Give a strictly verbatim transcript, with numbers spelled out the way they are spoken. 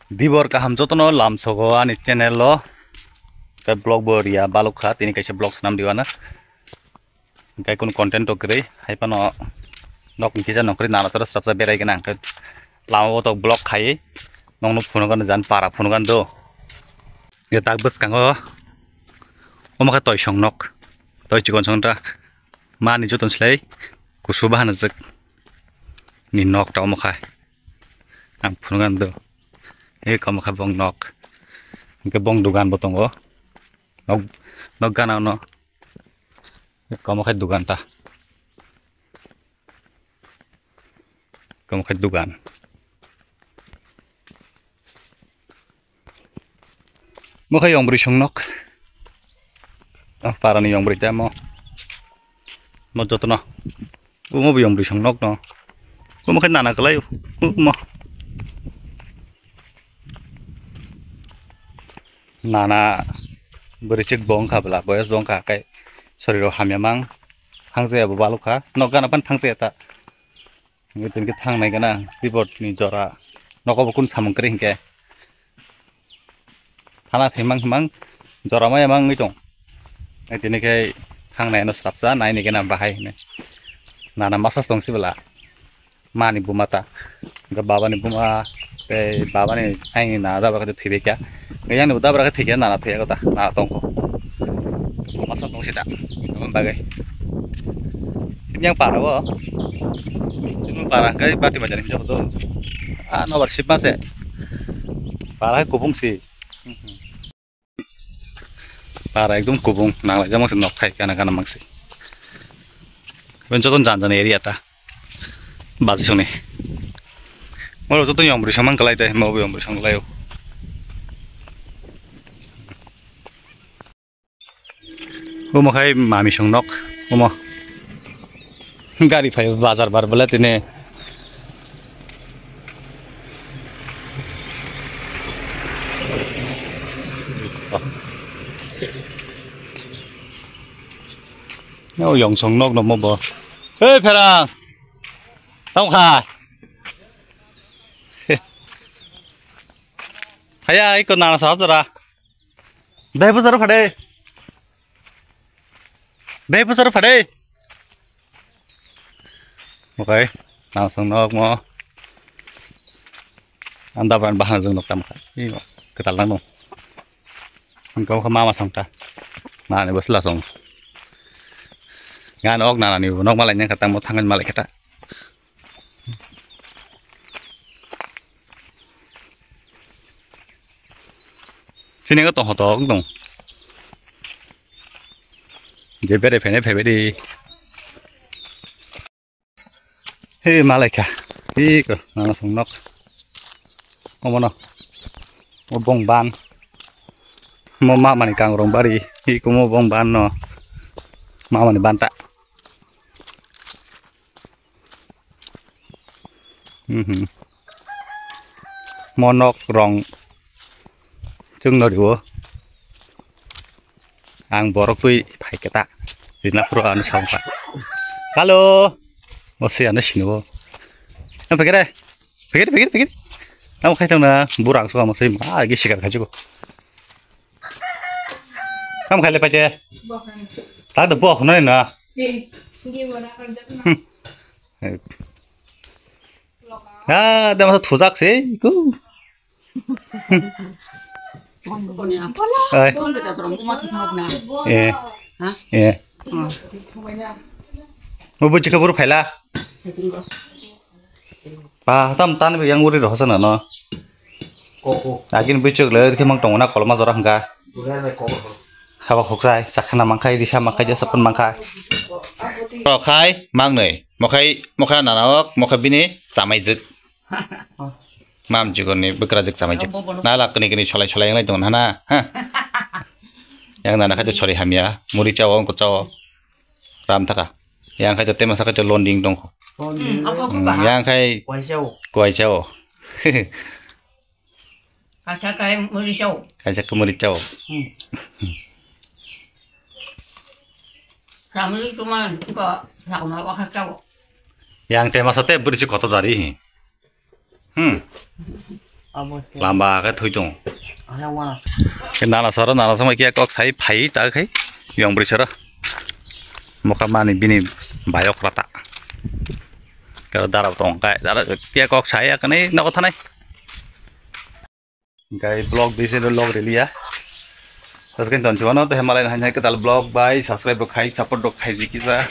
Dibor kaham jotono lamsogo ani channel o. Tei vlog bo riya baluk kha, tini kaisa vlog swnam diwana. Hingke kunu content to kwrwi, hai phano nok ni kisa nokri nana sara srapsa berai gana hingke lama o to vlog khai nokno phunukgano jan para phunukgano do. Ye tak bwskango omo khe toisong nok, toi chikon song ta mani joton slai kusu bahanajak ni nok ta omo khai. Ang phunukgano do. Ei kamo khe bong nok. Hingke bong dogan bo tongo. Nok, nok gana no. Kamo khe dogan ta. Kamo khe dogan. Mo khe yong bwrwi song nok. Ah, parani yong bwrwi ta mo. Mo jotono. Omo bo yong bwrwi song nok no. Omo khe nana kwlai o. Omo. Nana bwrwi chik bo wngkha bwla, boyas bo wngkha, kai soriro hamya mang. Thangjaya bo balukha. Nok gana phan thangjaya ta. Hingke tini khe thangnai gana bipot ni jora. Nogo bo kun samung kwrwi hinkhe. Thana thwimang himang jora maya mang wngwi tong. Tini khe thangnai ano srapsa naini gana bahai hwnwi. Nana masa tong sibla. Mani buma ta. Hingke babani buma tei babani aini nana dabra khe thwibaikha. Hingke yang ni bo dabra khe thwikha nana thwiya kota nana tongkho. Masa tong sida. Aboni bagwi. Tini yang para bo. Tini para hingke bati majani hinjak do. Ah, nobar sip mase. Para hai kubung si. Para ekdom kubung, nang lai jang mangsi nok thai kana kana mangsi. Iben joto jan jan area ta. Bal soni. Moro joto yong bri samang kalai tai, mo yong bri sang kalai o. Omo khai mami song nok, omo. Gari phai bazar bar bole tini. O yong song nok no mo bo. Hey, Pherang. Tamo kha. Haya, iko nana sa jara. Dai bazar phade. Dai bazar phade. Okay, nang song nok mo. Anda ban bahan jong nok tam kha. Iko ketal nang no. Engkau kha mama song ta. Nani bosla song. Ngan ok nana ni nok malai nang kata mo thangan malai kata. Sini ko tong hotok tong. Je bere phene phebe di. He malaikha. Iko nana song nok. Omono. O bong ban. Mo mama ni kangrong bari. Iko mo bong ban no. Mama ni banta. Mhm. Mo nok rong chwng no riwo. Ang borok twi phai khe ta. Rina phuru ano sa wngkha. Hello. O se ano sini bo. Ang phai khe re. Phai khe re, phai khe re, phai khe re. Ang khai thang na burang so ang sai ma agi sikar khai chuko. Kam khai le pai te. Tak de bo khna na. Hmm. Ah, de ma thujak se ku. Ai. Eh. Eh. Mo buji ka buru phaila. Pa tam tan bi yang uri roh sana no. Agin buchuk le khe mang tongna kolma jora hangka. Haba khoksai, chakhana mangkhai, risa mangkhai, jesa pun mangkhai. Rokhai, mangnoi. Mokhai, mokha nana ok, mokha bini, chamai jik. Mam jikoni, bikra jik chamai jik. Nala kini kini solai solai yang lai tong hana. Ha. Yang nana khai to sori hamya, muri chawo, ongko chawo. Ram thaka. Yang khai to tema sakai to londing tongkho. Hmm, yang khai kuai chawo. Kaisa kai muri chao. Kaisa kai muri chao. Hmm. Samli cuma ko sakma waka chao. Yang te masa te beri si koto jari hi. Hmm. Lamba khe thwi tongo. Khe nana saro, nana samai khe kok sai phai ta khai. Yong bri saro. Mokha mani bini bayok rata. Karo dara tong kai, dara khe kok sai ya kani nogo thanai. Gai vlog bisi vlog relia. Terus kan ton chuano to hemalai hai hai ketal vlog bai subscribe rok khai, support rok khai jikisa.